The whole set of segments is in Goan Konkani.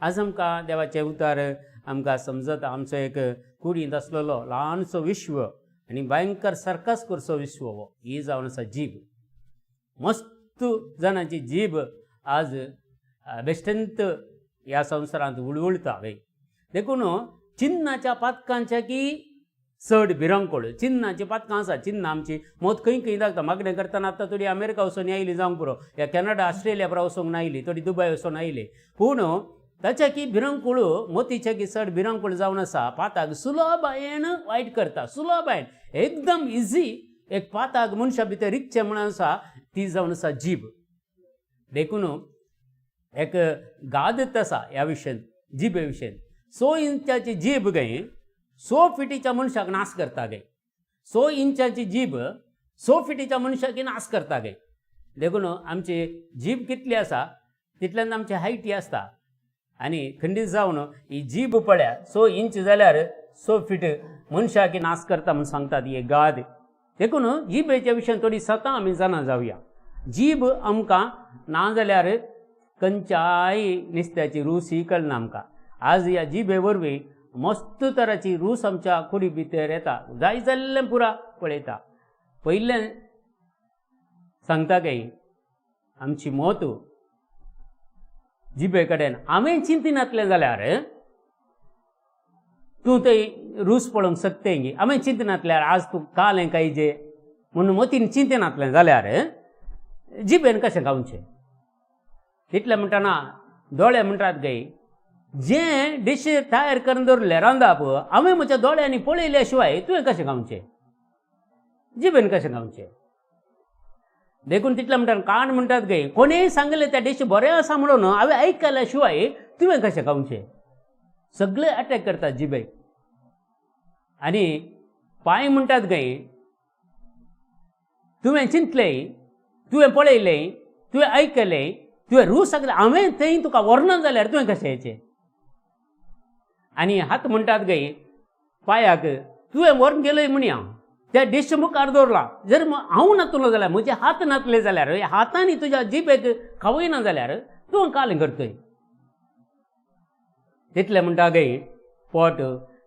आज आमकां देवाचें उतार आमकां समजता. आमचो एक कुडींत आसलेलो ल्हानसो विश्व आनी भयंकर सर्कस करचो विश्व हो ही जावन आसा जीब. मस्त जाणांची जीब आज बेश्टेंत ह्या संवसारांत उळउळता वे. देखून चिन्नाच्या पातकांच्या की चड भिरांकूळ चिन्नाची पातकां आसा. चिन्नां आमची मोत खंय खंय दाखता. मागणें करतना आतां थोडी अमेरिका वचून आयली जावंक पुरो, ह्या कॅनडा ऑस्ट्रेलिया पुरो वचूंक नायली, थोडी दुबय वचून आयली. पूण ताच्या की भिरांकूळ मोतीच्या की चड भिरांकूळ जावन आसा पाताक सुलभायेन वायट करता. सुलभायेन एकदम इजी एक पाताक मनशा भितर रिगचें म्हणून आसा ती जावन आसा जीब. देखून एक गादत आसा ह्या विशयान, जिबे विशयान. 100 इंचाची जीब गे 100 फिटीच्या मनशाक नाश करता गे. 100 इंचाची जीब 100 फिटीच्या मनशाक नाश करता गे. देखून आमची जीब कितली आसा तितल्यान आमची हायटी आसता. आनी खंडीत जावन ही जीब पळया 100 इंच जाल्यार 100 फीट मनशाक नाश करता म्हूण सांगतात ही गाद. देखून जिबेच्या विशयान थोडी सतां आमी जाणा जावया. जीब आमकां ना जाल्यार खंयच्याय नुस्त्याची रूच ही कळना आमकां. आज ह्या जिबे वरवीं मस्त तराची रूच आमच्या कुडी भितर येता. जाय जाल्लें पुरा पळयता. पयलें सांगता काय आमची मोत जिबे कडेन हांवें चिंतिनातलें जाल्यार तूं थंय रूच पळोवंक शकते गी. हांवें चिंतनातल्यार आज तूं कालें काय जे म्हणून मोतीन चिंतनातलें जाल्यार जिबेन कशें खावचें. तितलें म्हणटना दोळे म्हणटात गे जें डीश तयार करून दवरलें रांदप हांवें म्हज्या दोळ्यांनी पळयल्या शिवाय तुवें कशें खावचें, जिबेन कशें खावचें. देखून तितलें म्हणटात कान म्हणटात गे कोणेय सांगलें त्या डीश बरें आसा म्हणून हांवें आयकल्या शिवाय तुवें कशें खावचें. सगळे अटॅक करतात जिबेक. आनी पांय म्हणटात गे तुवें चिंतलें, तुवें पळयलें, तुवें आयकलें, तुवें रूच सांगलें, हांवें थंय तुका व्हरना जाल्यार तुवें कशें येचें. आनी हात म्हणटात गे पांयाक तुवें व्हरून गेलय म्हणया त्या डीश मुखार दवरला, जर हांव नातलो जाल्यार म्हजे हात नातले जाल्यार हातांनी तुज्या जिबेक खावयना जाल्यार तूं कालें करतय. तितलें म्हणटा गे पोट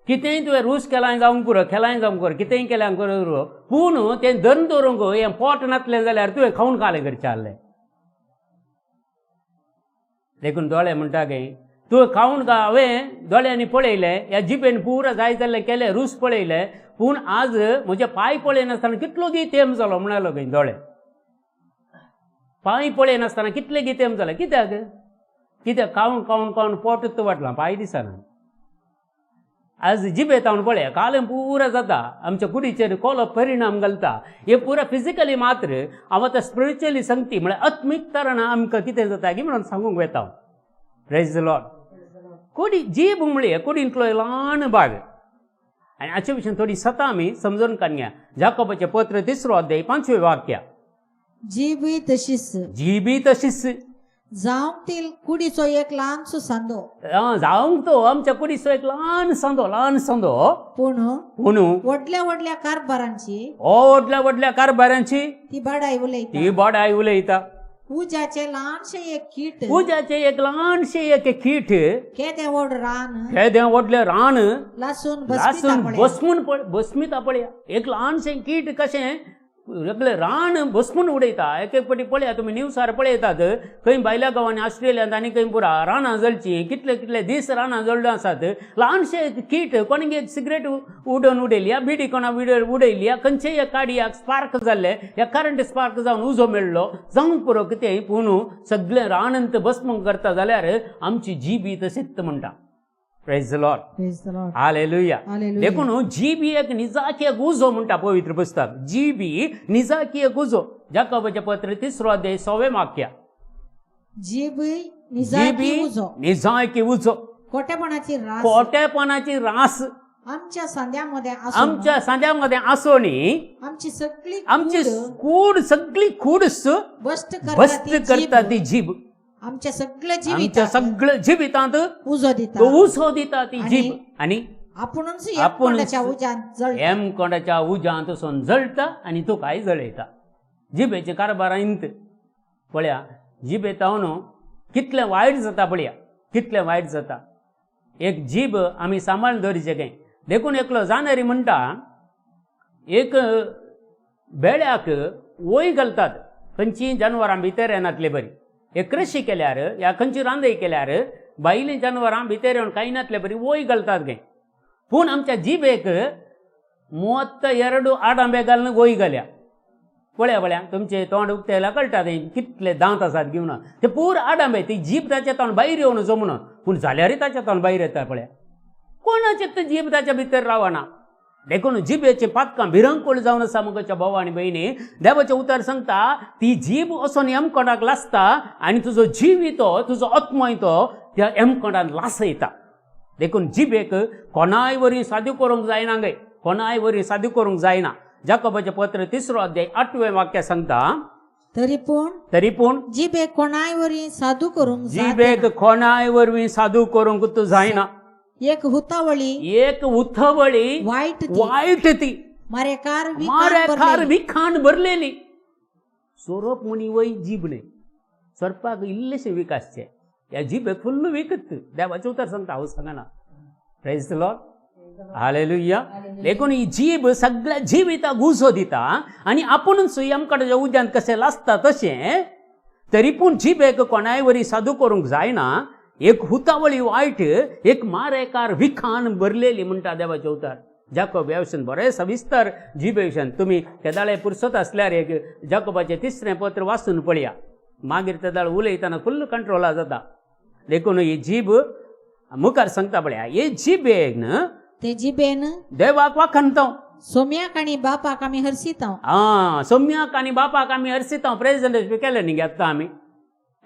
कितेंय तुवें रूस केलां जावंक पुरो, खेलां जावंक पुरो, कितेंय केलां पुरो, पूण तें धरून दवरूंक हें पोट नातलें जाल्यार तुवें खावन कालें करचें आहलें. देखून दोळे म्हणटा गे तुवें खावन हांवें दोळ्यांनी पळयलें, ह्या जिबेन पुरा जाय जाल्लें केलें, रूस पळयलें, पूण आज म्हजे पांय पळयनासतना कितलो गी तेम जालो म्हणालो गे दोळे. पांय पळयनासतना कितले गी तेम जाले. कित्याक? कित्याक खावन खावन खावन पोटूच वाटलां, पांय दिसना. आज जिबे तावन पळय कालें पुरा जाता, आमच्या कुडीचेर कोलो परिणाम घालता. हे पुरा फिजिकली मात्र हांव आतां स्पिरिच्युअली सांगती म्हळ्यार आत्मीक तरान आमकां कितें जाता की म्हणून सांगूंक वेता. Praise the Lord. कुडी जीब म्हळी कुडींतलो ल्हान भाग. आनी हाचे विशीं थोडी सतां आमी समजून काडया. जाकोबाचें पत्र 3 अध्याय 5 वाक्य. जीबय तशीच, जीबी तशीच जावंक ती कुडीचो एक ल्हानसो सांदो, जावंक तो आमच्या कुडीचो एक ल्हान सांदो, ल्हान सांदो, पूण पूण व्हडल्या व्हडल्या कारभारांची, व्हडल्या व्हडल्या कारभारांची ती बाडाय उलयता, ती बाडाय उलयता. उज्याचें ल्हानशें एक कीट, उज्याचें एक ल्हानशें एक कीट, केदें व्हड रान, केदें व्हडलें रान लासून लासून बसमून बसमिता पळया. एक ल्हानशें कीट कशें सगळें रान बसमून उडयता. एक एक फावटी पळया तुमी न्यूजार पळयतात खंय भायल्या गांवांनी ऑस्ट्रेलियांत आनी खंय पुरा रानां जळची, कितले कितले दीस रानां जळ्ळीं आसात. ल्हानशें कीट कोणें एक सिगरेट उडोवन उडयली या बिडी कोणा उडयली या खंयचेय एक काडयाक स्पार्क जाल्लें या करंट स्पार्क जावन उजो मेळ्ळो जावंक पुरो कितें, पूण सगळें रानांत बसमून करता जाल्यार आमची जीबी तशीच म्हणटा. Praise the Lord. Hallelujah. देखून जीबी एक निजाकी एक उजो म्हणटा पवित्र पुस्तक. जीबी निजाकी एक उजो. जाकोबाचें पत्र 3 अध्याय 6 वाक्य. जीबी निजाकी उजो, निजाकी उजो, कोटेपणाची रास, कोटेपणाची रास आमच्या सांद्यामध्ये, आमच्या सांद्यामध्ये आसोनी आमची सगळी, आमची कूड सगळी कूड बस्ट बस्ट करता ती जीब. आमच्या सगळ्या आमच्या सगळ्या जिवितांत उजो दिता, उजो दिता ती जीब. आनी आपूणच आपूण हेमकोंडाच्या उज्यांत वचून जळटा आनी तो काय जळयता. जिबेचे कारभारांत पळया जिबे तावन कितलें वायट जाता पळया. कितलें वायट जाता. एक जीब आमी सांबाळून दवरचें काय. देखून एकलो जाणारी म्हणटा, एक बेळ्याक वय घालतात खंयचीय जानवरां भितर येनातले बरी. एक कृशी केल्यार या खंयची रांदय केल्यार भायलीं जानवरां भितर येवन खायनातले बरी वय घालतात गे. पूण आमच्या जिबेक 32 आडांबे घालून वय घाल्या. पळया पळया तुमचें तोंड उक्तें कळटा तें कितले दांत आसात घेवन ते पूर आडांबे. ती जीब ताच्या तोंड भायर येवन जमना, पूण जाल्यारय ताच्या तोंड भायर येता. पळया कोणाचें तें जीब ताच्या भितर रावना. देखून जिबेचीं पातकां भिरंकूळ जावन आसा. मुगच्या भाव आनी भयणी, देवाचें उतर सांगता ती जीब वचून यमकोंडाक लासता आनी तुजो जीव तो तुजो आत्मो तो त्या यमकोंडान लासयता. देखून जिबेक कोणाय वरी सादू करूंक जायना गे, कोणाय वरी सादू करूंक जायना. जाकोबाचें पत्र 3 अध्याय 8वें वाक्य सांगता, तरी पूण जिबेक कोणाय वरी सादू करूंक, जिबेक कोणाय वरवीं सादू करूंक तूं जायना. एक हुतावळी, एक उथवळी वायट वायट ती मारेकार मारेकार विखान भरलेली. सोरोप म्हणी वय जीब न्हय, सोरपाक इल्लेशें वीख आसचें, ह्या जिबेक फुल्ल विकत. देवाचें उतर सांगता, हांव सांगना. Praise the Lord, hallelujah. देखून ही जीब सगळ्या जिविताक उजो दिता आनी आपुणूच यमकडाच्या उद्यांत कशें लासता तशें. तरी पूण जिबेक कोणाय वरी सादू करूंक जायना. एक हुतावळी वायट, एक मारेकार विखान भरलेली म्हणटा देवाचें उतर. जाकोब ह्या विशयान बरें सविस्तर जिबे विशयान तुमी केदाळे पुरसत आसल्यार एक जाकोबाचें 3रें पत्र वाचून पळया. मागीर तेदाळ उलयतना फुल्ल कंट्रोला जाता. देखून ही जीब मुखार सांगता पळया, हे जिबेन ते जिबेन देवाक वाखणता, सोम्याक आनी बापाक आमी हरसिता. आं, सोम्याक आनी बापाक आमी हरसिता. प्रेजेंट केलें न्ही आतां आमी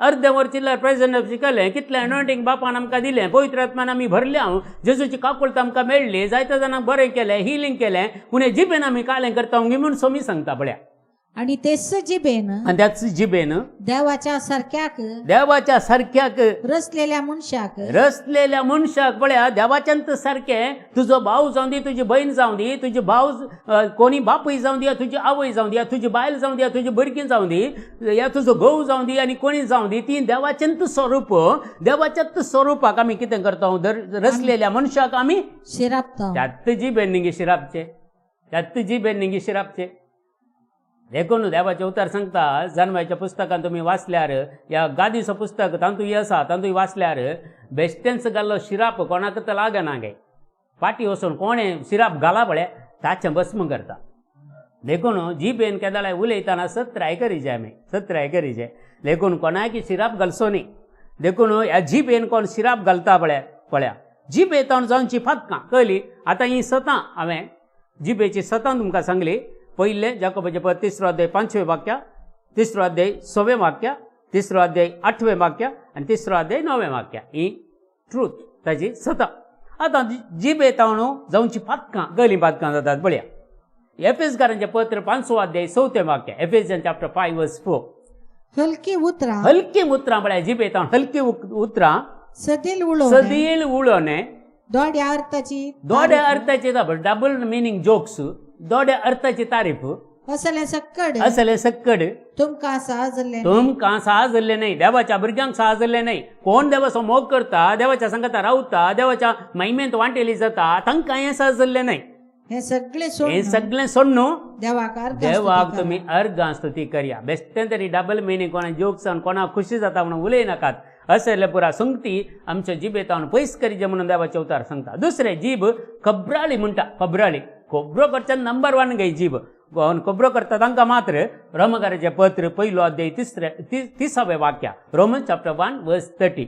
अर्दें वर चिल्लर प्रेजेंट शिकलें, कितलें अनॉयंटींग बापान आमकां दिलें, पवित्र आत्मान आमी भरल्या, जेजूची काकुळट आमकां मेळ्ळी, जायते जाणांक बरें केलें, हिलींग केलें. पूण हे जिबेन आमी कालें करता म्हणून सोमी सांगता पळया. आनी तेच जिबेन, आनी त्याच जिबेन देवाच्या सारक्याक, देवाच्या सारक्याक रचलेल्या मनशाक, रचलेल्या मनशाक. पळया देवाच्यान सारकें तुजो भाव जावं दी, तुजी भयण जावं दी, तुजी भाव कोणी बापूय जावं दी, तुजी आवय जावं दी, तुजी बायल जावं दी, तुजी भुरगीं जावं दी, या तुजो घोव जावं दी आनी कोणी जावं दी, ती देवाचेंच स्वरूप. देवाच्याच स्वरुपाक आमी कितें करता, रचलेल्या मनशाक आमी शिरापता. त्यात जिबेन निगी शिरापचे, त्यात जिबेन निगी शिरापचे. देखून देवाचें उतर सांगता, जानवायच्या पुस्तकान तुमी वाचल्यार, ह्या गादीचो पुस्तक तातूंय आसा, तातूंय वाचल्यार बेश्टेंच घाल्लो शिराप कोणाक तर लागना गे. फाटीं वचून कोणें शिराप घाला पळय ताचें भस्म करता. देखून जिबेन केदाळाय उलयतना सत्राय करीचे, आमी सत्राय करीचे. देखून कोणाक शिराप घालचो न्ही. देखून ह्या जिबेन कोण शिराप घालता पळय पळया जिबे तावन जावची फातकां कळ्ळी. आतां ही सतां हांवें जिबेची सतां तुमकां सांगली. पयलें जाकोबाचें पत्र 3 अध्याय 5वें वाक्य, 3 अध्याय 6वें वाक्य, 3 अध्याय 8वें वाक्य आनी 3 अध्याय 9वें वाक्य. ही ट्रूथ ताजी सतां. आतां जिबे तावन जावची पातकां गली पातकां जातात पळया. एफेसकारांचें पत्र 5 अध्याय 4थें वाक्य, एफेसियन चॅप्टर 5 वर्स 4. हलकी उतरां, हलकी उतरां पळया, जिबे तावन हलकी उतरां, सदील उलोवणें, सदील उलोवणें, दोड्या अर्थाची, दोड्या अर्थाची, डबल मिनींग जोक्स, दोड्या अर्थाची तारीफ, असलें सक्कड, असलें सक्कड तुमकां साजलें, तुमकां साजल्लें न्हय, देवाच्या भुरग्यांक साजल्लें न्हय. कोण देवाचो मोग करता, देवाच्या सांगता रावता, देवाच्या महिमेंत वांटेली जाता, तांकां हें साजल्लें न्हय. हें सगळें सोडून, हें सगळें सोडून देवाक देवाक तुमी अर्गां स्तुती करया. बेश्टें तरी डबल मिनींग कोणा जोक्स कोणाक खुशी जाता म्हणून उलयनाकात. असले पुरा संगती आमच्या जिबेतावन पयस करीचे म्हणून देवाचें उतर सांगता. दुसरें, जीब खबराळी म्हणटा. खबराळी खबरो करच्यान नंबर 1 गे जीब. खबरो करता तांकां मात्र रोमकाराचें पत्र 1 अध्याय 30वें वाक्य, रोमन चॅप्टर 1 वर्स 30.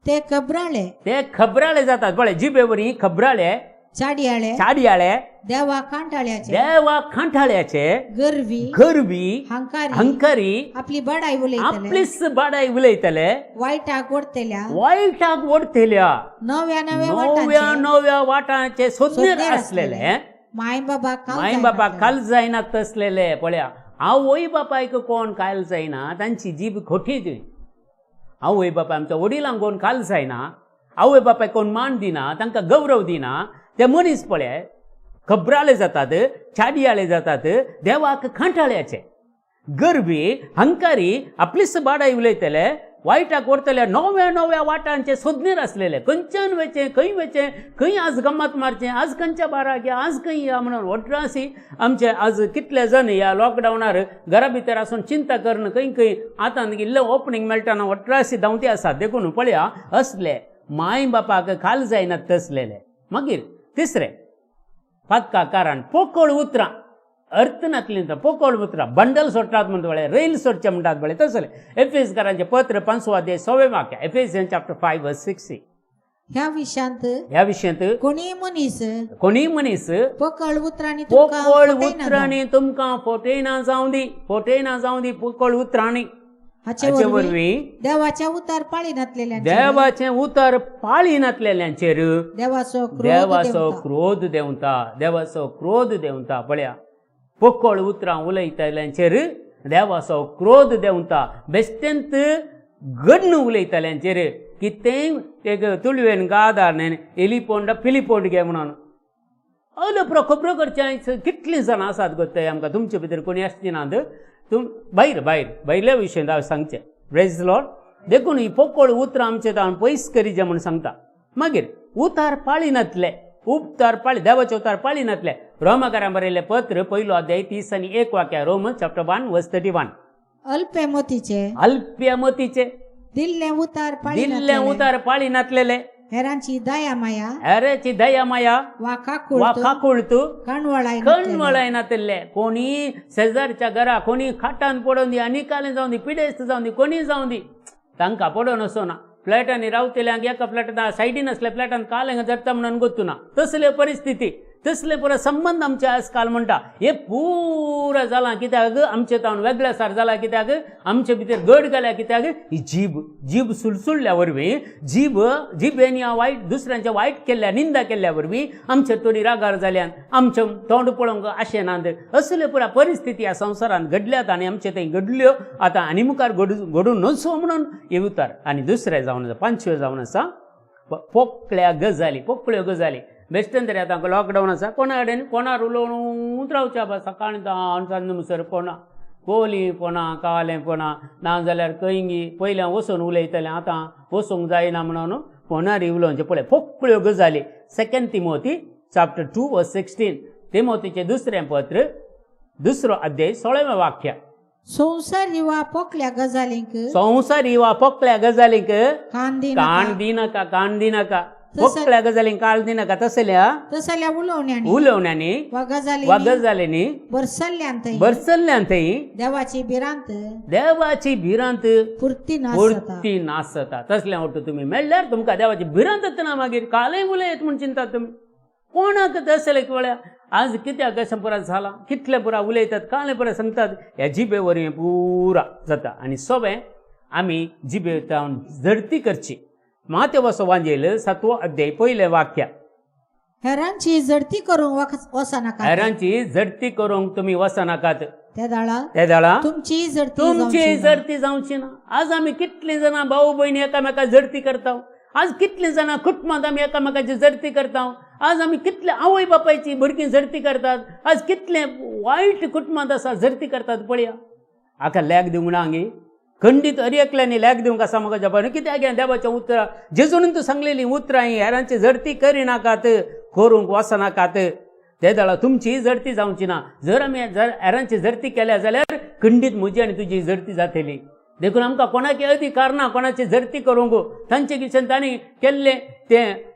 ते खबराळे, ते खबराळे जातात पळय, जिबे वरी खबराळे, चाडयाळे, चाडयाळे, देवा कांठाळ्याचे, देवा कांठाळ्याचे, गर्वी, गर्वी, हंकारी, हंकारी, आपली बडाय उलयतले, आपलीच बडाय उलयतले, वायटाक ओडतल्या, वायटाक ओडतल्या, नव्या नव्या नव्या नव्या वाटांचे सोदनेर आसलेले, माय बाबा माय बाबा काल जायना तसलेले. पळया आवय बापायक कोण काल जायना, तांची जीब खोटी ती. आवय बापाय आमच्या वडिलांक कोण काल जायना, आवय बापायक कोण मान दिना, तांकां गौरव दिना, ते मनीस पळय खबराळे जातात, चाडयाळे जातात, देवाक कांटाळ्याचे, गर्वी, हंकारी, आपलीच बाडाय उलयतले, वायटाक व्हरतले नव्या नव्या वाटांचे सोदणेर आसलेले, खंयच्यान वचें, खंय वचें, खंय आज गम्मत मारचें, आज खंयच्या बाराक या, आज खंय या म्हणून वट्रासी आमचे आज कितले जण ह्या लॉकडावनार घरा भितर आसून चिंता करून खंय खंय आतां इल्लें ओपनींग मेळटा वट्रासी धांवती आसा. देखून पळया असले माय बापाक खाल जायना तसलेले. मागीर तिसरें पातका कारण पोकळ उतरां, अर्थ नातलीं पोकळ उतरां, बंडल सोडटात म्हणटा पळय, रेल सोडचें म्हणटात पळय तसलें. एफेसकारांचें पत्र 5 अध्याय 6 वाक्य, एफेसियन चॅप्टर 5 वर्स 6. ह्या विशयांत, ह्या विशयांत कोणीय मनीस, कोणीय मनीस पोकळ उतरांनी, पोकळ उतरांनी तुमकां फटयना जावं दी, फटयना जावं दी पोकळ उतरांनी. हाचे वरवीं देवाचें उतर पाळिनातलेल्यांचेर, देवाचें उतर पाळिनातलेल्यांचेर देवाचो देवाचो क्रोध देंवता, देवाचो क्रोध देंवता. पळया पोकळ उतरां उलयतल्यांचेर देवाचो क्रोध देंवता, बेश्टेंत गड्ण उलयतल्यांचेर कितेंय एक तुळवेन गादार न्हय एलिपोंड फिलिपोंड घे म्हणून अलो पुरो खबरो करचें. कितलीं जाणां आसात गो ते आमकां तुमचे भितर कोणी आसची नात, तुम भायर भायर भायल्या विशयांत हांवें सांगचें. Praise Lord. देखून ही पोकळ उतरां आमचे तावन पयस करीजे म्हूण सांगता. मागीर उतार पाळिनातले, उपतार पाळी, देवाचे उतार पाळिनातले. रोमाकारां बरयल्लें पत्र 1 अध्याय 30 आनी 1 वाक्य, रोम चॅप्टर 1 वर्स 31. अल्पमतीचे, अल्पमतीचे दिल्लें उतार, दिल्लें उतार पाळिनातलेले, हेरांची दया माया, हेरांची दया माया वा काकुळत कणवळायनातले. कोणी शेजारच्या घरा कोणी खाटान पडोवन दी, आनी जावं दी, पिडेस्त जावं दी, कोणी जावं दी, तांकां पडोवन वचना. फ्लॅटांनी रावतल्यांक एका फ्लॅटान सायडीन आसल्या फ्लॅटान काल जरता म्हणून गोत्तुना. तसले परिस्थिती, तसले पुरो संबंद आमचे आज काल म्हणटा हे पुरा जालां कित्याक आमचे तावन वेगळे सार जालां कित्याक आमचे भितर गड घाल्या कित्याक ही जीब, जीब सुलसुळ्ळ्या वरवीं, जीब जिबेन ह्या वायट दुसऱ्यांच्या वायट केल्ल्या निंदा केल्ल्या वरवीं आमचे थोडी रागार जाल्यान, आमचें तोंड पळोवंक आशेनात. असले पुरा परिस्थिती ह्या संवसारांत घडल्यात आनी आमचे थंय घडल्यो आतां आनी मुखार घडून नसो म्हणून हे उतार. आनी दुसरें जावन आसा, 5वें जावन आसा पोकळ्या गजाली, पोकळ्यो गजाली. बेश्टेन तरी आतां लॉकडावन आसा, कोणा कडेन कोणार उलोवन रावच्या बा सकाळीं धांवन सांज म्हणसर कोणा कोली पोणा कालें पोणा, नाजाल्यार खंय पयलें वचून उलयतलें आतां वचूंक जायना म्हणून फोनार उलोवचें. पळय पोकळ्यो गजाली. 2 तिमोती चॅप्टर 2 वर्स 16, तिमोतीचें दुसरें पत्र 2 अध्याय 16वें वाक्य. संवसारी वा पोकळ्या गजालींक, संवसारी वा पोकळ्या गजालींक कान दिनाका, कान दिनाका, पोकळ्या गजालींक कान दिनाका. तसल्या तसल्या उलोवण्यांनी, उलोवण्यांनी वा वा गजालींनी बरसल्ल्यान थंय, बरसल्ल्यान थंय देवाची भिरांत, देवाची भिरांत पुरती पुरती नासता. तसल्या वट्टू तुमी मेळ्ळ्यार तुमकां देवाची भिरांत ना, मागीर कालय उलयत म्हूण चिंतात तुमी कोणाक. तसले पळया आज कित्याक अशें पुरा जालां, कितले पुरा उलयतात, काले पुरा सांगतात, ह्या जिबे वरवीं पुरा जाता. आनी सगळें आमी जिबे जावन झडती करची. मातेवसो वांजेल 7 अध्याय 1 वाक्य. हेरांची झडती करूंक वचनाकात, हेरांची झडती करूंक तुमी वचनाकात, ते दाळा तुमची झडती, तुमची झडती जावची ना. आज आमी कितलीं जाणां भाऊ भयणी एकामेका झडती करता, आज कितलीं जाणां कुटुंबांत आमी एकामेकाची झडती करता, आज आमी कितले आवय बापायची भुरगीं झडती करतात, आज कितले वायट कुटुंबांत आसा झडती करतात. पळया हाका लॅग दिवंक ना गे, खंडीत अर एकल्यांनी लॅग दिवंक आसा म्हाका जपान कित्याक देवाच्या उतरां जेजून तूं सांगलेलीं उतरां ही हेरांची झडती करिनाकात, करूंक वचनाकात, ते दाळा तुमची झडती जावची ना. जर आमी जर हेरांची झडती केल्या जाल्यार खंडीत म्हजी आनी तुजी झडती जातली. देखून आमकां कोणाक अधिकार ना कोणाची झडती करूंक. तांचे कितें तांणी केल्लें तें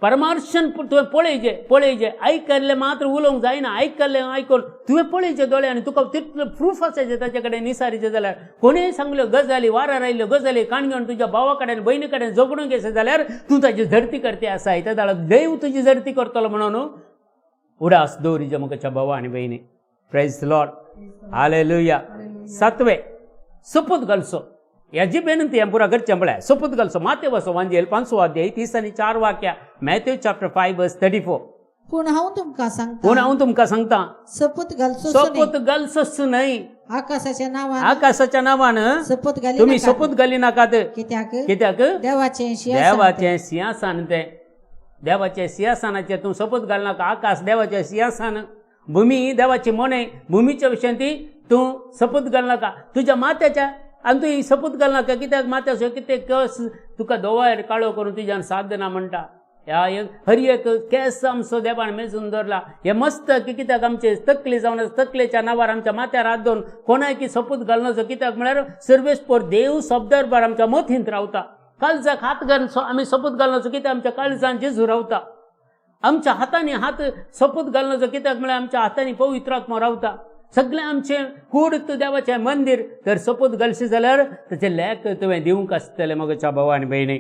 परमार्शन तुवें पळयचें, पळयचें आयकल्लें मात्र उलोवंक जायना, आयकल्लें आयकून तुवें पळयचें दोळे आनी तुका तितलें प्रूफ आसाचें ताचे कडेन निसारीचें जाल्यार कोणेय सांगल्यो गजाली, वारार आयिल्ल्यो गजाली काण घेवन तुज्या भावा कडेन भयणी कडेन झगडूंक येता जाल्यार तूं ताची झडती करती आसाय. त्या जाल्यार देव तुजी झडती करतलो म्हणून उडास दवरिजे म्हज्या भावा आनी भयणी. Praise Lord, hallelujah. 7वें सोपूत घालचो. ह्या जिबेन ती पुरा करचें म्हळ्यार सोपूत घालचो. मातेवसो वांजेल 5 अध्याय 30 आनी 4 वाक्या, मॅथ्यू चॅप्टर 5 वर्स 34. पूण हांव तुमकां सांगता, पूण हांव तुमकां सांगता, सोपूत घालचो, सोपूत घालचोच न्हय. आकाशाच्या नांवान, आकाशाच्या नांवान सोपूत घाली, तुमी सोपूत घाली नाकात. कित्याक, कित्याक देवाचें देवाचें सिंहासन तें, देवाचें सिंहासनाचें तूं सोपूत घालनाका. आकाश देवाचें सिंहासन, भूमी देवाची मोने, भुमीच्या विशयान ती तूं सोपूत घालनाका. तुज्या मात्याच्या आनी तुवें सपूत घालनाका कित्याक माथ्याचो कितें कस तुका दोवायर काळो करून तुज्यान साध्य ना म्हणटा. ह्या हर एक केस आमचो देवान मेजून दवरला. हें मस्त की कित्याक आमचे तकली जावन तकलेच्या नांवार आमच्या माथ्यार हात दवरून कोणायकी सपूत घालनाचो कित्याक म्हळ्यार सर्वेस्पोर देव शब्दरबार आमच्या मतींत रावता. काळजाक हात घालून आमी सपूत घालनाचो कित्याक आमच्या काळजान जेजू रावता. आमच्या हातांनी हात सपूत घालनाचो कित्याक म्हळ्यार आमच्या हातांनी पवित्र आत्मो रावता. सगळें आमचें कूड देवाचें मंदीर. तर सपूत घालशी जाल्यार ताचें लेख तुवें दिवंक आसतलें म्हज्या भाव आनी भयणी.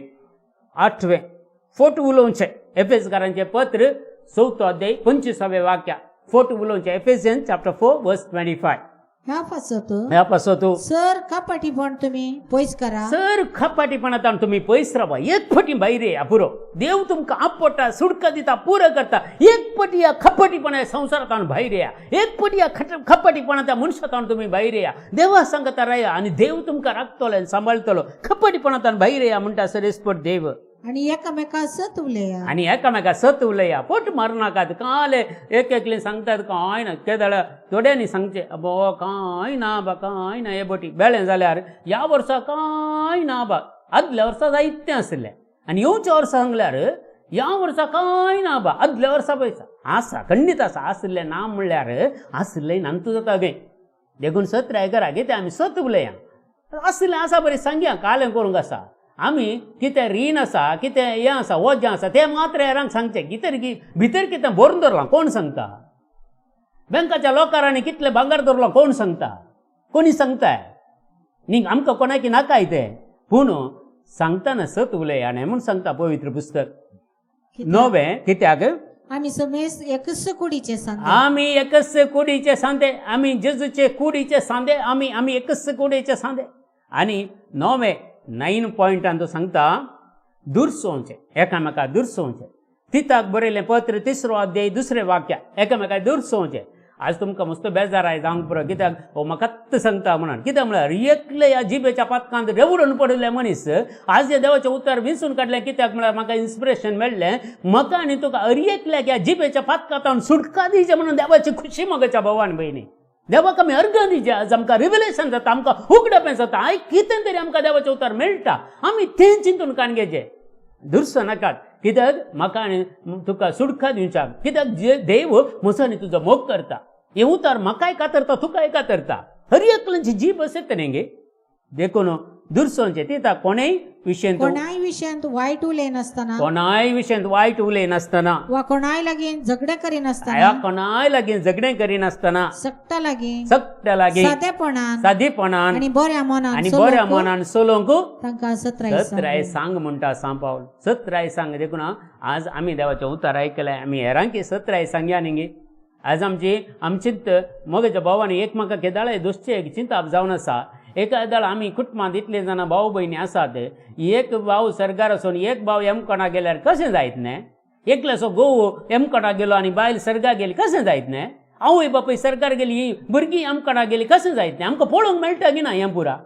आठवें, फोट उलोवचें. एफेसकारांचें पत्र 4 अध्याय 25 वाक्या. फोट उलोवचें. एफेसियन चॅप्टर 4 वर्स 25. ह्या पासत, ह्या पासत सर कपाटीपण तुमी पयस करा. सर कपाटीपणांत तुमी पयस रावा. एक फटी भायर येया पुरो. देव तुमकां आपटा, सुडका दिता, पुरो करता. एक पटी ह्या कपाटीपणा संवसारांत भायर येया. एक पटी ह्या कपाटीपणाच्या मनशांत तुमी भायर येया. देवा सांगता राया आनी देव तुमकां राखतलो आनी सांबाळटलो. कपाटीपणांत भायर येया म्हणटा सरेस्पट देव. आनी एकामेका सत उलया. आनी एकामेका सत उलया. पोट मारनाकात. काले एक एकले सांगतात कांय ना. केदळ थोड्यांनी सांगचें अबो कांय ना बा, कांय ना हे बोटी बेळें जाल्यार ह्या वर्सा कांय ना बा, आदल्या वर्सा जायतें आसलें. आनी येवच्या वर्सा सांगल्यार ह्या वर्सा कांय ना बा, आदल्या वर्सा पयसा आसा, खंडीत आसा. आसलें ना म्हणल्यार आसलें नांतू जाता गे. देखून सत रायकरा कितें आमी सत उलया. आसलें आसा बरें सांगया, कालें करूंक आसा. आमी कितें रीण आसा, कितें हें आसा, वजें आसा तें मात्र हेरांक सांगचें. कितें भितर कितें भरून दवरलां कोण सांगता? बँकाच्या लोकारांनी कितलें भांगर दवरलां कोण सांगता? कोणी सांगताय न्ही. आमकां कोणाकी नाकाय तें. पूण सांगतना सत उलया न्ही म्हूण सांगता पवित्र पुस्तक. 9 कित्याक आमी समेस एकच कुडीचे सांदे. आमी एकच कुडीचे सांदे. आमी जेजूचे कुडीचे सांदे. आमी आमी एकच कुडीचे सांदे. आनी 9 9 पॉयंटान तो सांगता दुरसोवचें, एकामेका दुरसोवचें. तिताक बरयलें पत्र 3 अध्याय 2 वाक्या. एकामेका दुरसोवचें. आज तुमकां मस्त बेजार आयज जावंक पुरो कित्याक हो म्हाकाच सांगता म्हणून. कित्याक म्हळ्यार एकले ह्या जिबेच्या पातकांत रेवडून पडिल्ले मनीस आज हे देवाचें उतर विंचून काडलें. कित्याक म्हळ्यार म्हाका इन्स्पिरेशन मेळ्ळें. म्हाका आनी तुका हर एकल्याक ह्या जिबेच्या पातकांत सुटका दिवचें म्हणून देवाची खुशी म्हज्या भावान भयणी. देवाक आमी अर्गां दिवचें. आज आमकां रिविलेशन जाता, आमकां उगडपें जाता. आयक कितें तरी आमकां देवाचें उतर मेळटा. आमी तें चिंतून कान घेवचें. दुरसो नाकात. कित्याक म्हाका आनी तुका सुटका दिवच्याक. कित्याक देव म्हजो आनी तुजो मोग करता. हें उतर म्हाकाय कातरता, तुकाय कातरता. हर एकल्याची जीब आसता न्ही गे. देखून दुरसोवचें. तिता कोणेय विशयांत, कोणाय विशयांत वायट उलयनासतना, कोणाय विशयांत वायट उलयनासतना, वा कोणाय लागीं झगडें करिनासतना, कोणाय लागीं झगडें करिनासतना, सट्टा लागीं, सट्टा लागीं, सादेपणान, सादेपणान आनी बऱ्या मनान, आनी बऱ्या मनान चलोवंक तांकां सत्राय सांग म्हणटा सांपावल. सत्राय सांग. देखून आज आमी देवाचें उतर आयकलें, आमी हेरांकी सत्राय सांगया न्ही गे. आज आमची आमचीत म्हज्या भावांनी एकमेकाक केदाळाय दोसचें एक चिंताप जावन आसा. एका दाळ आमी कुटुंबांत इतले जाणां भाव भयणी आसात. एक भाव सरकार आसून एक भाव एमकोणा गेल्यार कशें जायत न्ही? एकल्याचो घोव एमकोणा गेलो आनी बायल सर्गा गेली कशें जायत न्ही? आवय बापूय सरकार गेली, ही भुरगीं एमकोणा गेली कशें जायत न्ही? आमकां पळोवंक मेळटा की ना? हें पुरा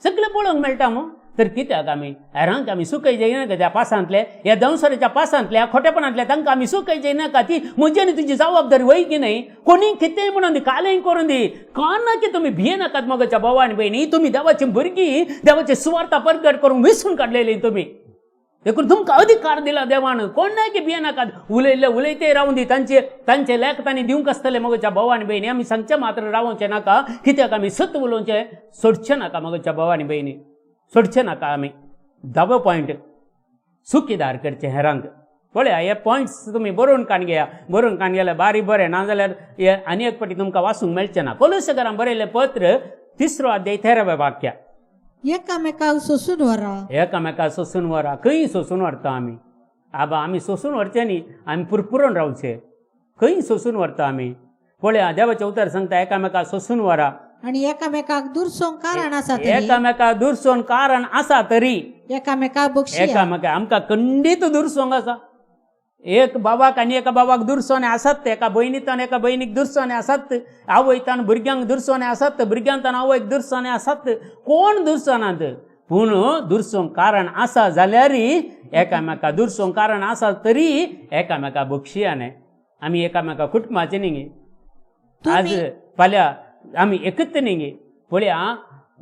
सगळें पळोवंक मेळटा मू. तर कित्याक आमी हेरांक आमी सुकयचे नाका? त्या पासांतले, ह्या दंसराच्या पासांतले, ह्या खोटेपणांतले तांकां आमी सुकयचे नाका. ती म्हजी आनी तुजी जबाबदारी वय की न्हय? कोणी कितेंय म्हणून दी, कालेंय करून दी, कोणा की तुमी भियेनाकात म्हज्या भावा आनी भयणी. तुमी देवाची भुरगीं, देवाची सुवार्ता परगट करून विसून काडलेली तुमी. देखून तुमकां अधिकार दिला देवान. कोणाकी भियेनाकात. उलयल्ले उलयते रावूं दी. तांचे तांचे लेख तांणी दिवंक आसतले म्हज्या भावा आनी भयणी. आमी सांगचें मात्र रावचें नाका. कित्याक आमी सत उलोवचें सोडचें नाका म्हज्या भावा आनी भयणी. सोडचें नाका आमी. 10वो पॉयंट, सुखीदार करचें हेरांक. पळया हे पॉयंट्स तुमी बरोवन काण घेया. बरोवन काण गेल्यार बारी बरें, नाजाल्यार हे आनी एक फावटी तुमकां वाचूंक मेळचें ना. कोलोसेकारान बरयल्लें पत्र 3 अध्याय 13 वाक्या. एकामेकाक सोसून व्हरा. एकामेकाक सोसून व्हरा. खंय सोसून व्हरता आमी? आबा आमी सोसून व्हरचें न्ही, आमी पुरपुरून रावचें. खंय सोसून व्हरता आमी? पळया देवाचें उतर सांगता एकामेकाक सोसून व्हरा आनी एकामेकाक दुरसोवंक कारण आसा तरी, एकामेकाक दुरसोवंक कारण आसा तरी एकामेकाक बक्षिया. एकामेकाक आमकां खंडीत दुरसोवंक आसा. एक बाबाक आनी एका बाबाक दुरसोवणें आसात, एका भयणीतान एका भयणीक दुरसोवणें आसात, आवयतान भुरग्यांक दुरसोवणें आसात, भुरग्यांतान आवयक दुरसोवणें आसात. कोण दुरसोनात? पूण दुरसोवंक कारण आसा जाल्यार एकामेका दुरसोवंक कारण आसा तरी एकामेका बक्षिया न्ही. आमी एकामेका कुटुंबाचें न्ही. आज फाल्यां आमी एकच न्ही. पळया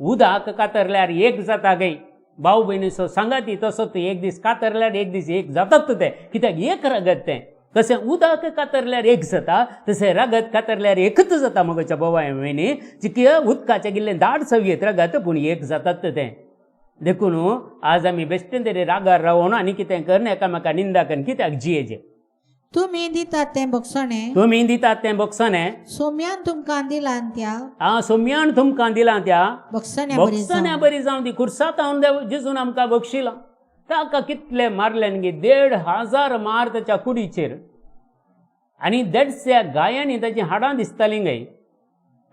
उदक कातरल्यार एक जाता गय, भाव भयणीचो सांगाती तसो एक दीस कातरल्यार एक दीस एक जातात ते, कित्याक एक रगत तें. कशें उदक कातरल्यार एक जाता तशें रगत कातरल्यार एकच जाता. मगोच्या भावाय भयणी चिकया उदकाचें गेल्लें दाट सवयेत रगत पूण एक जातात तें. देखून आज आमी बेश्टें तरी रागार रावून आनी कितें करून एकामेका निंदा करून कित्याक जियेचें. तुमी दितात तें बक्षणें, तुमी दितात तें बक्षणें सोम्यान तुमकां दिलां त्या, आं सोम्यान तुमकां दिलां त्या बक्षण्या बरी जावं दी. खुर्सात हांव देव जेजून आमकां बक्षिलां. ताका कितले मारले न्ही, 1500 मार ताच्या कुडीचेर, आनी 150 गायांनी ताचीं हाडां दिसतालीं गाय.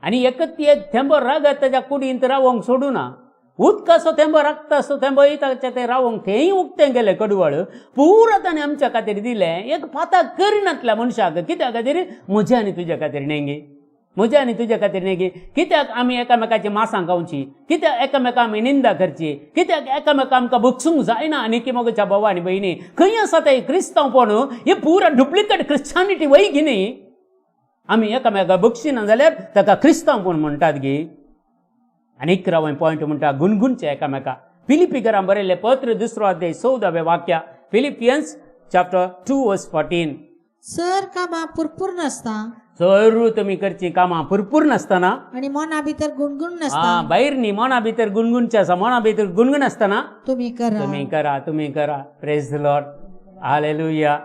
आनी एकच एक थेंबो रगत ताच्या कुडींत रावोंक सोडूना. उदकाचो थेंबो रक्ताचो थेंबोय ताच्या तें रावोंक तेंय उक्तें गेलें कडवळ पुरो ताणें आमच्या खातीर दिलें. एक पाताक करिनातल्या मनशाक कित्या खातीर, म्हज्या आनी तुज्या खातीर न्ही, म्हज्या आनी तुज्या खातीर न्ही. कित्याक आमी एकामेकाची मासां खावची, कित्याक एकामेका आमी निंदा करची, कित्याक एकामेका आमकां बक्षूंक जायना. आनी की मोगच्या भाव आनी भयणी खंय आसा तें क्रिस्तांवपण, हे पुरा डुप्लिकेट क्रिश्चानिटी वय की न्ही. आमी एकामेका बक्षिना जाल्यार ताका क्रिस्तांवपण म्हणटात गी. आनी 11वें पॉयंट म्हणटा गुणगुणचे एकामेका. फिलिपीकरां बरयल्लें पत्र 2 अध्याय 14वें वाक्य, फिलिपियन्स चॅप्टर 2 वर्स 14. सर कामां पुरपूर नासता, सर तुमी करची कामां पुरपूर नासतना आनी मना भितर गुणगुण नासता, भायर न्ही मना भितर गुणगुणचे आसा, मना भितर गुणगुण आसतना तुमी करा, तुमी करा, तुमी करा. Praise the Lord, hallelujah,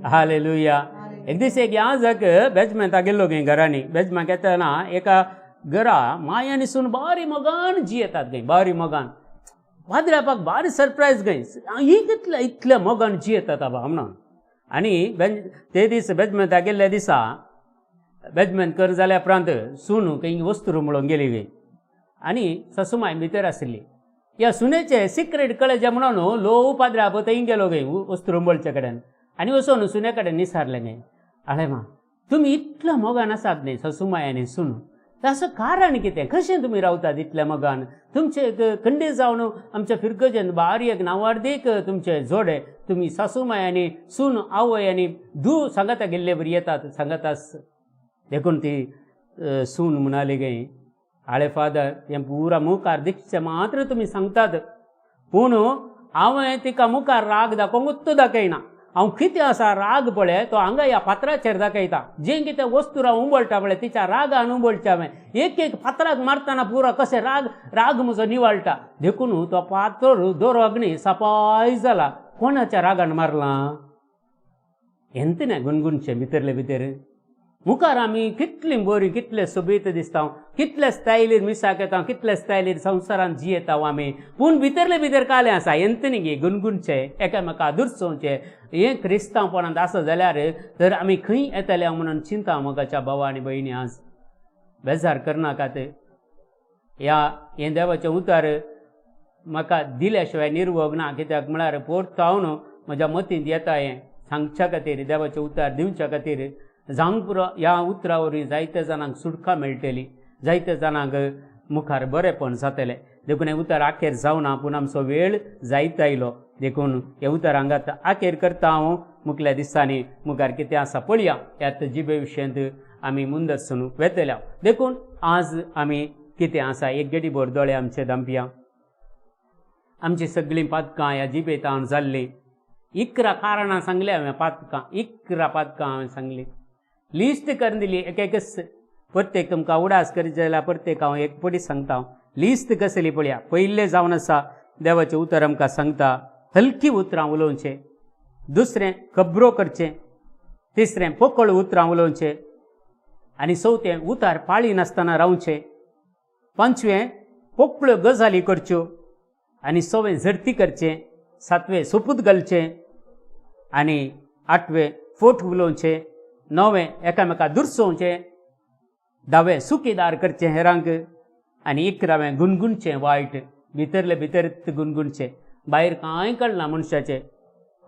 hallelujah. एक दीस एक याजक बेजमेंता गेल्लो गे घरांनी. बेजमाक येतना एका घरा माया न्हिसून बारी मोगान जियेतात गय, बारी मोगान. पाद्र्यापाक बारी सरप्रायज गय, ही कितल्या इतल्या मोगान जियेतात आबा म्हणून. आनी ते दीस बेजमेंता गेल्ल्या दिसा बेजमेंत कर जाल्या उपरांत सून खंय वस्तू म्हणून गेली गय आनी सासूमाय भितर आशिल्ली. ह्या सुनेचें सिक्रेट कळेचें म्हणून लोव पाद्र्याप थंय गेलो गय वस्तू रुंबळचे कडेन आनी वचून सुने कडेन निसारलें गय, आळे मा तुमी इतल्या मोगान आसात न्ही सासूमाय आनी सून, ताचो कारण कितें, कशें तुमी रावतात इतल्या मोगान? तुमचे एक खंडीत जावन आमच्या फिरगजेन बारी एक नांवार्दीक तुमचे जोडे, तुमी सासूमाय आनी सून आवय आनी धूव सांगाता गेल्ले बरी येतात सांगातास. देखून ती सून म्हणाली गे, आळे फादर हें पुरा मुखार दिसचें मात्र तुमी सांगतात, पूण हांवें तिका मुखार राग दाखोवंकूच दाखयना. हांव कितें आसा राग पळय तो हांगा ह्या फातराचेर दाखयता. जें कितें वस्तू हांव उंबळटा पळय तिच्या रागान उंबळचें हांवें, एक एक फातराक मारतना पुरो कशें राग राग म्हजो निवळटा. देखून तो फातर दोरो अग्नी सपाय जाला. कोणाच्या रागान मारलां हेंत न्हय गुणगुणचें भितरले भितर. मुखार आमी कितलीं बरीं कितले सोबीत दिसता, कितले स्टायलीर मिसाक येता, कितले स्टायलीर संवसारांत जियेता आमी, पूण भितरले भितर कालें आसा. हेंत न्ही गे गुणगुणचें एकामेका दुरसोवचें. हें क्रिस्तांवपणांत आसा जाल्यार तर आमी खंय येतले म्हणून चिंता मोगाच्या भावा आनी भयणी. आज बेजार करनाकात. ह्या हें देवाचें उतर म्हाका दिल्या शिवाय निर्वोग ना, कित्याक म्हळ्यार पोट तावन म्हज्या मतींत येता हें सांगच्या खातीर, देवाचें उतर दिवच्या खातीर. जावंक पुरो ह्या उतरा वरवीं जायत्या जाणांक सुटका मेळटली, जायत्या जाणांक मुखार बरेंपण जातलें. देखून हें उतर आखेर जावना, पूण आमचो वेळ जायत आयलो. देखून हें उतर हांगात आखेर करता हांव. मुखल्या दिसांनी मुखार कितें आसा पळया, ह्यात जिबे विशयांत आमी मुंदरसून वेतल्या. देखून आज आमी कितें आसा एक गेडी भर दोळे आमचे दांपया. आमची सगळीं पातकां ह्या जिबेतान जाल्लीं. 11 कारणां सांगली हांवें पातकां, 11 पातकां हांवें सांगलीं, लिस्ट करून दिली एक एकच. प्रत्येक तुमकां उडास करीत जाल्यार प्रत्येक हांव एक पडी सांगता. लिस्ट कसली पळया. पयलें जावन आसा देवाचें उतर आमकां सांगता हलकी उतरां उलोवचें, दुसरें खबरो करचें, तिसरें पोकळ उतरां उलोवचें, आनी चवथें उतार पाळी नासतना रावचें, पांचवें पोकळ्यो गजाली करच्यो, आनी सवें झडती करचें, सातवें सोपूत घालचें, आनी आठवें फोट उलोवचें, णवें एकामेका दुरसोवचें, धावें सुखीदार करचें हेरांक, आनी 11वें गुणगुणचें वायट, भितरले भितर गुणगुणचें. भायर कांय कळना मनशाचें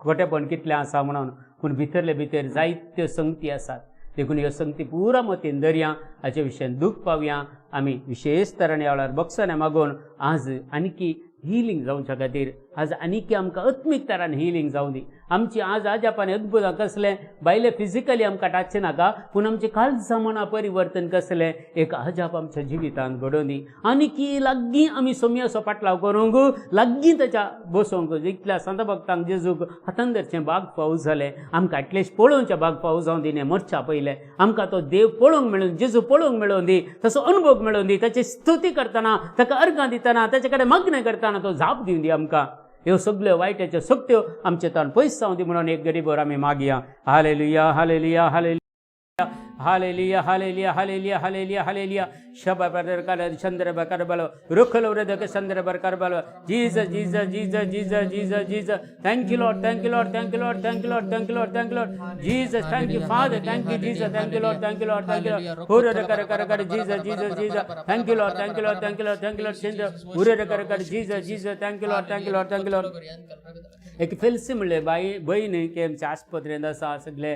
खोटेपण कितलें आसा म्हणून, पूण भितरले भितर जायत्यो संगती आसात. देखून ह्यो संगती पुरा मतीन दरया, हाचे विशयान दूख पावया. आमी विशेश तरान ह्या वेळार बक्षां मागून आज आणखी हिलींग जावच्या खातीर आज आनीक आमकां आत्मीक तरान हिलींग जावं दी. आमची आज आजापान अद्भुतां कसलें भायले फिजिकली आमकां टाचचें नाका, पूण आमचें काळजा मना परिवर्तन कसलें एक अजाप आमच्या जिवितांत घडोवन दी. आनीकी लागीं आमी सोम्याचो पाटलाव करूंक, लागीं ताच्या बसोंक, इतल्या संत भक्तांक जेजूक हातान धरचें बाग फाव जालें, आमकां एटलिस्ट पळोवचें बाग फाव जावं दी. न्ही मरच्या पयलें आमकां तो देव पळोवंक मेळून, जेजू पळोवंक मेळोवन दी, तसो अनुभव मेळोवन दी. ताची स्तुती करतना, ताका अर्गां दितना, ताचे कडेन मागणें करतना तो जाप दिवन दी आमकां. ह्यो सगल्यो वायटाच्यो सक्त्यो आमचे ताण पयस जावं दी म्हणून एक गरीबर आमी मागया. Hallelujah, hallelujah, hallelujah, hallelujah, hallelujah, hallelujah, hallelujah, hallelujah. Shaba बरकर चंद्र बकर बलो रुखल वृदक चंद्र बरकर बलो. Jesus, Jesus, Jesus, Jesus, Jesus, Jesus. Thank you Lord, thank you Lord, thank you Lord, thank you Lord, thank you Lord, thank you Lord. Jesus, thank you Father, thank you Jesus, thank you Lord, thank you Lord, thank you Lord. हुरर कर कर कर Jesus, Jesus, Jesus. Thank you Lord, thank you Lord, thank you Lord, thank you Lord. चंद्र हुरर कर कर Jesus, Jesus, thank you Lord, thank you Lord, thank you Lord. एक फेल्सी म्हणलें बाई बयण की आमच्या आस्पत्रेंत आसा, सगळे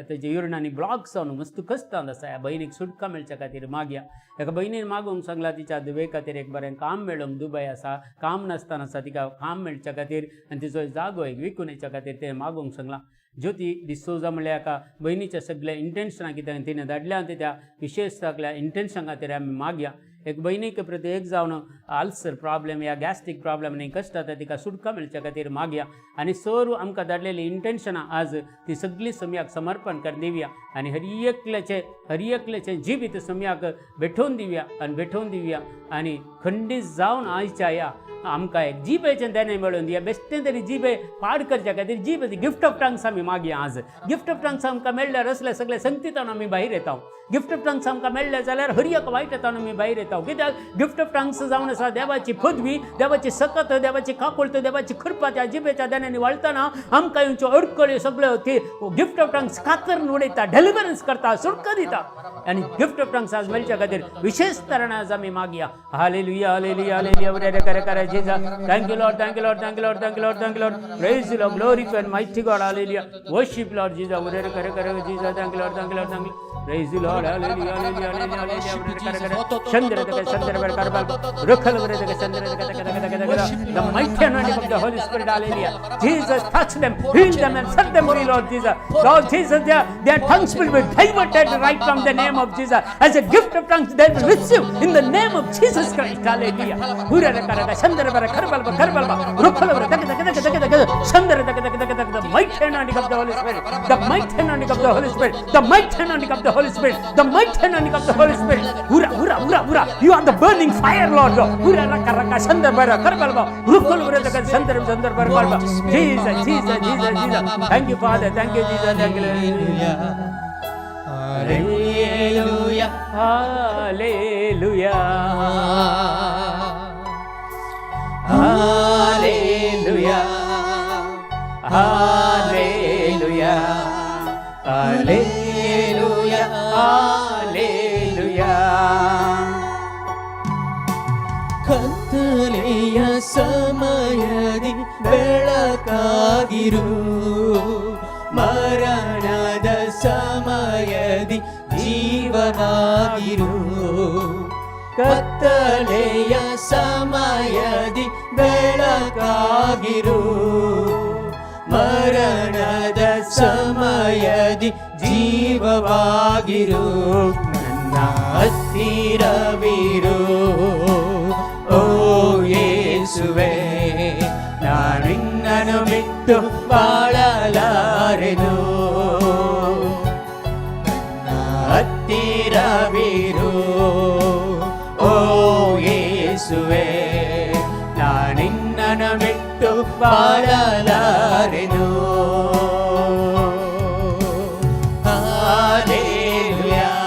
तेजे युरिनांनी ब्लॉक जावन मस्त कश्टांत आसा. ह्या बयणीक सुटका मेळच्या खातीर मागया. एका बयणीन मागूंक सांगला तिच्या धुवे खातीर एक बरें काम मेळोवंक, दुबय आसा, काम नासतना आसा, तिका काम मेळच्या खातीर आनी तिचो जागो एक विकून येच्या खातीर तें मागूंक सांगलां. ज्योती डिसोजा म्हणल्यार एका बयणीच्या सगल्या इंटेन्शनां कित्याक तिणें धाडल्या आनी त्या विशेश सगल्या इंटेन्शनां खातीर आमी मागया. एक बयणीक प्रति एक जावन आल्सर प्रॉब्लेम या गॅस्ट्रीक प्रॉब्लेम न्ही कश्ट जाता, तिका सुटका मेळच्या खातीर मागया. आनी सर्व आमकां धाडलेली इंटेन्शनां आज ती सगळी सम्याक समर्पण कर दिवया आनी हर एकल्याचें जिवीत सम्याक भेटोवन दिवया आनी भेटोवन दिवया. आनी खंडीत जावन आयच्या ह्या आमकां एक जिबेचें देणें मेळोवन दिया. बेश्टें तरी जिबे पाड करच्या खातीर जिबेचें गिफ्ट ऑफ टंग्स आमी मागया. आज गिफ्ट ऑफ टंग्स आमकां मेळ्ळ्यार असले सगळे संगतीतान आमी भायर येता. गिफ्ट ऑफ टंग्स आमकां मेळ्ळें जाल्यार हर एक वायट येतान आमी भायर येता. कित्याक गिफ्ट ऑफ टंग्स जावन आसा देवाची पदवी, देवाची सकत, देवाची काकुळट, देवाची कृपा. त्या जिबेच्या देण्यांनी वाळटना आमकां येवच्यो अडकळ्यो सगळ्यो ती गिफ्ट ऑफ टंग्स कातरून उडयता, डेलिवरन्स करता, सुटका दिता. आनी गिफ्ट ऑफ टंग्स आज मेळच्या खातीर विशेश तरान आज आमी मागया. Hallelujah, hallelujah, hallelujah. उरे करे करे Jesus. Thank you Lord, thank you Lord, thank you Lord, thank you Lord, thank you Lord. Praise Lord, glory and mighty God. Hallelujah. Worship Lord Jesus. उरे करे करे Jesus. Thank you Lord, thank you Lord, thank you. Praise Lord. Hallelujah, hallelujah, hallelujah, hallelujah. Chandra Chandra Rukhal. The mighty anointing of the Holy Spirit. Hallelujah. Jesus, touch them, heal them and set them free, Lord Jesus. Lord Jesus, their tongues will be diverted right from the name of Jesus. As a gift of tongues they will receive in the name of Jesus Christ. Hallelujah. The mighty anointing of the Holy Spirit. The mighty anointing of the Holy Spirit. The mighty anointing of the Holy Spirit. The mighty anointing of the Holy Spirit. Hura, hura, hura, hura. You are the burning fire, Lord. Hura, raka, raka, chandra, bara, karbalba. Rukul, hura, taka, chandra, chandra, bara, karba. Jesus, Jesus, Jesus, Jesus. Thank you, Father. Thank you, Jesus. Thank you. Hallelujah. Hallelujah. Hallelujah. Hallelujah. Hallelujah. Hallelujah. ಕತ್ತಲೆಯ ಸಮಯದಿ ಬೆಳಕಾಗಿರು, ಮರಣದ ಸಮಯದಿ ಜೀವವಾಗಿರು. ಕತ್ತಲೆಯ ಸಮಯದಿ ಬೆಳಕಾಗಿರು, ಮರಣದ ಸಮಯದಿ ಜೀವವಾಗಿರು. ನನ್ನ ಹತ್ತಿರವಿರು ಓ ಯೇಸುವೆ, ನಾನಿನ್ನನು ಬಿಟ್ಟು ಬಾಳಲಾರೆನು. ನನ್ನ ಹತ್ತಿರವಿರು ಓ ಯೇಸುವೆ, ನಾನಿನ್ನನು ಬಿಟ್ಟು ಬಾಳಲಾರೆನು. Hallelujah,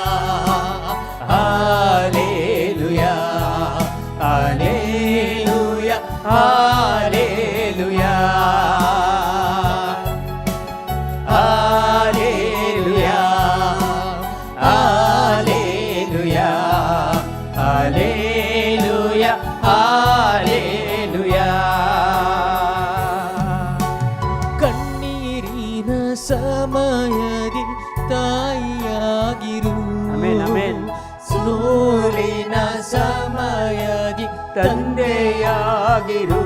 hallelujah, hallelujah, hallelujah, hallelujah, hallelujah, hallelujah, hallelujah. ಕಣ್ಣೀರಿನ ಸಮಯದಿ ತಾಯಿಯಾಗಿರು. Amen, amen. ಸೋಲಿನ ಸಮಯದಿ ತಂದೆಯಾಗಿರು.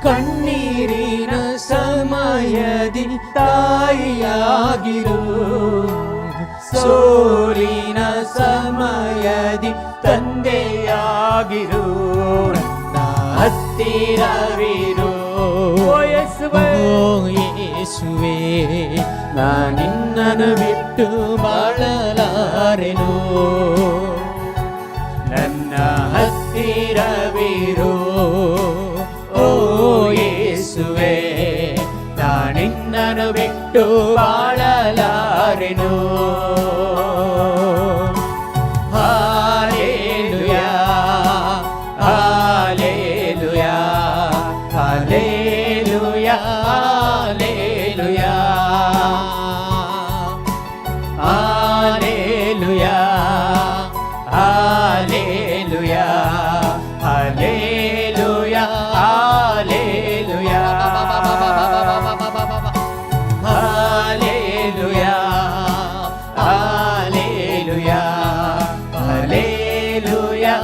ಕಣ್ಣೀರಿನ ಸಮಯದಿ ತಾಯಿಯಾಗಿರು, ಸೋಲಿನ ಸಮಯದಿ ತಂದೆಯಾಗಿರು, ನನ್ನ ಹತ್ತಿರವಿರು. ಓ ಯೇಸುವೇ. ಓ ಯೇಸುವೆ, ನಾ ನಿನ್ನನ್ನು ಬಿಟ್ಟು ಬಾಳಲಾರೆನು. ನನ್ನ ಹತ್ತಿರವಿರು. ಓ ಯೇಸುವೆ, ನಾ ನಿನ್ನನ್ನು ಬಿಟ್ಟು ಬಾಳಲಾರೆನು. Hallelujah, hallelujah, hallelujah, hallelujah, hallelujah, hallelujah, hallelujah, hallelujah, hallelujah, hallelujah, hallelujah, hallelujah,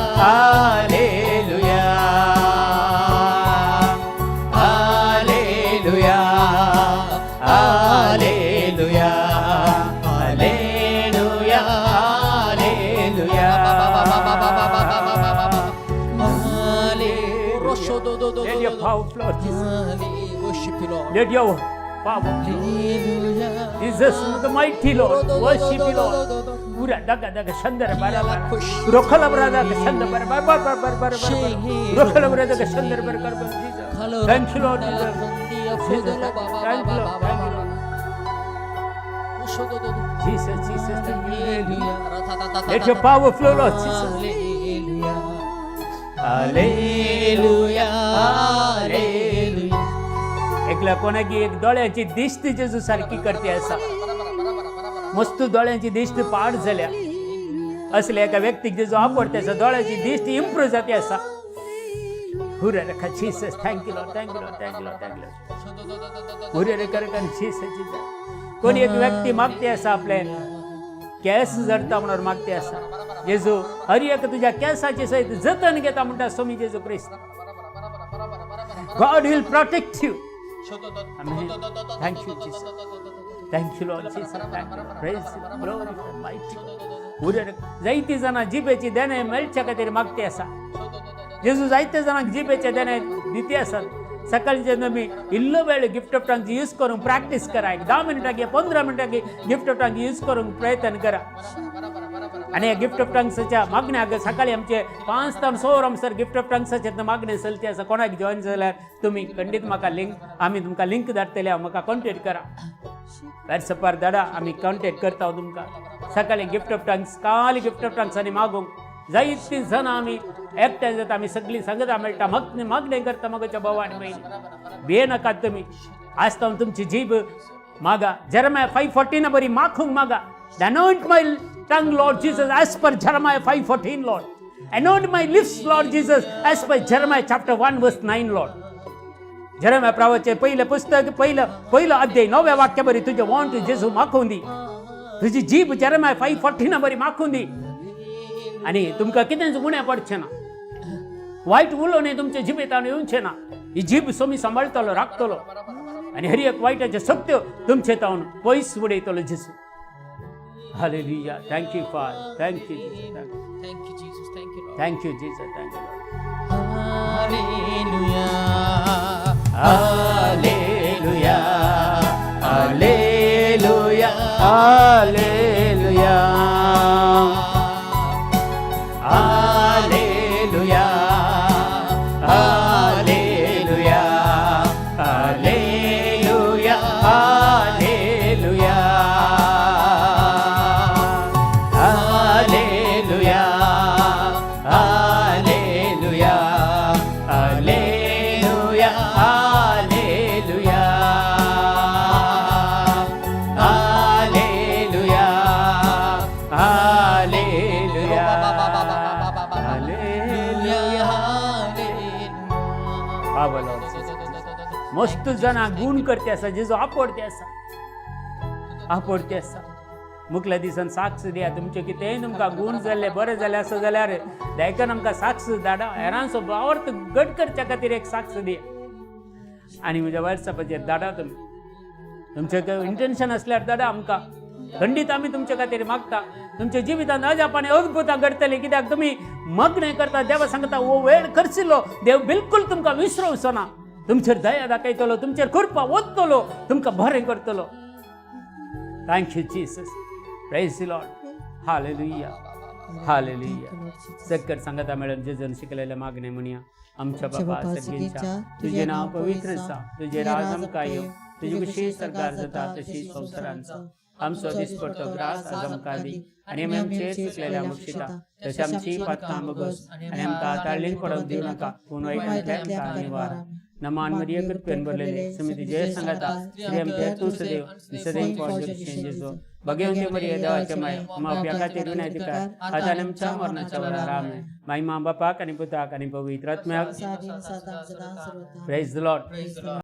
hallelujah, hallelujah, hallelujah, hallelujah. Let your power flow, Jesus. Worship you, Lord. Let your power flow. Hallelujah. Jesus, the mighty Lord, worship you, Lord. Ura daga daga shandara bara bara. Rokhala bara daga shandara bara bara bara bara bara bara. Rokhala bara daga shandara bara bara bara. Jesus. Thank you, Lord. Jesus. Jesus. Thank you, Lord. Thank you, Lord. Jesus, Jesus, thank you. Let your power flow, Lord Jesus. Hallelujah. Hallelujah. एकल्या कोणाकी एक दोळ्याची दिश्ट जेजू सारकी करते आसा. मस्त दोळ्यांची दिश्ट पाड जाल्या असल्या एका व्यक्तीक जेजू आवडते आसा. दोळ्याची दिश्ट इम्प्रूव जाते आसा. हुरे रेखा. Jesus, thank you Lord, thank you Lord, thank you Lord, thank you. हुरे रेखा रेखा. Jesus, Jesus. कोणी एक व्यक्ती मागते आसा, आपले केस जडता म्हणून मागते आसा. जेजू हर एक तुझ्या केसाची सहित जतन घेता म्हणटा स्वामी जेजू क्रिस्त. God will protect you. Amen. Thank you, Jesus. Thank you, Lord Jesus. Thank you. Praise you. Glory, mighty. उरे जायती जाणां जिबेची देणे मेळच्या खातीर मागते आसा. जेजू जायते जाणांक जिबेचे देणे दिती आसात. सकाळी जेन्ना तुमी इल्लो वेळ गिफ्ट ऑफ टंग्स यूज करूंक प्रॅक्टीस करा, एक 10 मिनटां, 15 मिनटां गिफ्ट ऑफ टंग्स यूज करूंक प्रयत्न करा. आणि या गिफ्ट ऑफ टंग्साच्या मागण्या सकाळी आमचे 5 तान 6 वरां गिफ्ट ऑफ टंग्साचे मागणे चलती आसा. कोणाक जॉईन जाल्यार तुमी खंडीत म्हाका लिंक, आमी तुमकां लिंक धाडटले. म्हाका कॉन्टेक्ट करा, वॉट्सॅपार धाडा, आमी कॉन्टेक्ट करता तुमकां. सकाळी गिफ्ट ऑफ टंग्स, काल गिफ्ट ऑफ टंग्स आनी मागूंक जायतीं जाणां आमी एकठांय जाता. आमी सगळीं सांगता मेळटा, मागणें मागणें करता. मगोच्या भाव आनी भयणी, भिये नाकात तुमी. आज तावन तुमची जीब मागा. जेरमाया 5:14 बरी माखूंक मागा. Anoint my tongue, Lord Jesus, as per Jeremiah 5:14, Lord. Anoint my lips, Lord Jesus, as per Jeremiah chapter 1 verse 9, Lord. Jeremiah प्रवाचे पहिलं पुस्तक, पहिलं पहिलं अध्याय, नव्या वाक्य बरी तुझे वोंठ जेजू माखून दी. तुझी जीभ जेरमाया 5:14 बरी माखून दी आणि तुमकां कितेंच उणें पडचें ना. वायट उलोवणें तुमच्या जिबेतान येवचें ना. ही जीभ सोमी सांबाळटलो, राखतलो आनी हर एक वायटाचे सत्य तुमचे तावन पयस उडयतलो जेजू. Hallelujah. Thank you, Father. Thank you, Jesus. Thank you, Jesus. Thank you, Lord. Thank you, Jesus. Thank you. Hallelujah. Hallelujah. Hallelujah. Hallelujah. Hallelujah. Hallelujah. Hallelujah. Hallelujah. Hallelujah. Hallelujah. Hallelujah. Hallelujah. Hallelujah. Hallelujah. Hallelujah. Power, Lord Jesus. मस्त जाणां गुण करते आसा. जेजू आपडते आसा, आपडते आसा. मुखल्या दिसान साक्ष दिया. तुमचें कितेंय तुमकां गुण जाल्ले, बरें जालें आसा जाल्यार देखून आमकां साक्ष धाडा. हेरांचो भावार्थ घट करच्या खातीर एक साक्ष दिया. आनी म्हज्या वॉट्सॅपाचेर धाडा तुमी. तुमचें इंटेन्शन आसल्यार धाडा आमकां. खंडीत आमी तुमचे खातीर मागता. तुमच्या जिवितांत अजापाने अद्भुतां घडटलीं, कित्याक तुमी मागणें करता. देवा सांगता हो वेळ खर्चिल्लो देव बिलकुल तुमकां विसरोवचो ना. तुमचेर दया दाखयतलो, तुमचेर कृपा ओततलो, तुमकां बरें करतलो. Thank you Jesus. Praise Lord. Hallelujah, hallelujah. सक्कर सांगता मॅडम जेजून शिकलेलें मागणें म्हणया. आमच्या बापा सर्गींच्या, तुजें नांव पवित्र आसा, तुजें राज आमकां येवं, तुजी खुशी सरकार जाता तशी संवसारांत. आमचो दिसपडतो ग्रास आज आमकां दी आनी आमी आमचे चुकलेल्या बक्षिता तशें आमची पातकां बगस आनी आमकां ताळ्ळीन पडोवंक दिवं नाका, पूण वायटांतल्यान आमकां निवार. नमान मरिये, कृपेन भरलेले, सुमी तुजे सांगाता, स्त्री आमचे तूं सदैव सदैव जेजू. भगवंती मरिये, देवाचे माय, माफिया खातीर विनंती कर आता आनी आमच्या मरणाच्या वेळार. आमेन. माई मा बापाक आनी पुताक आनी पवित्र आत्म्याक. सादी सदां सदां सर्वदा. Praise the Lord.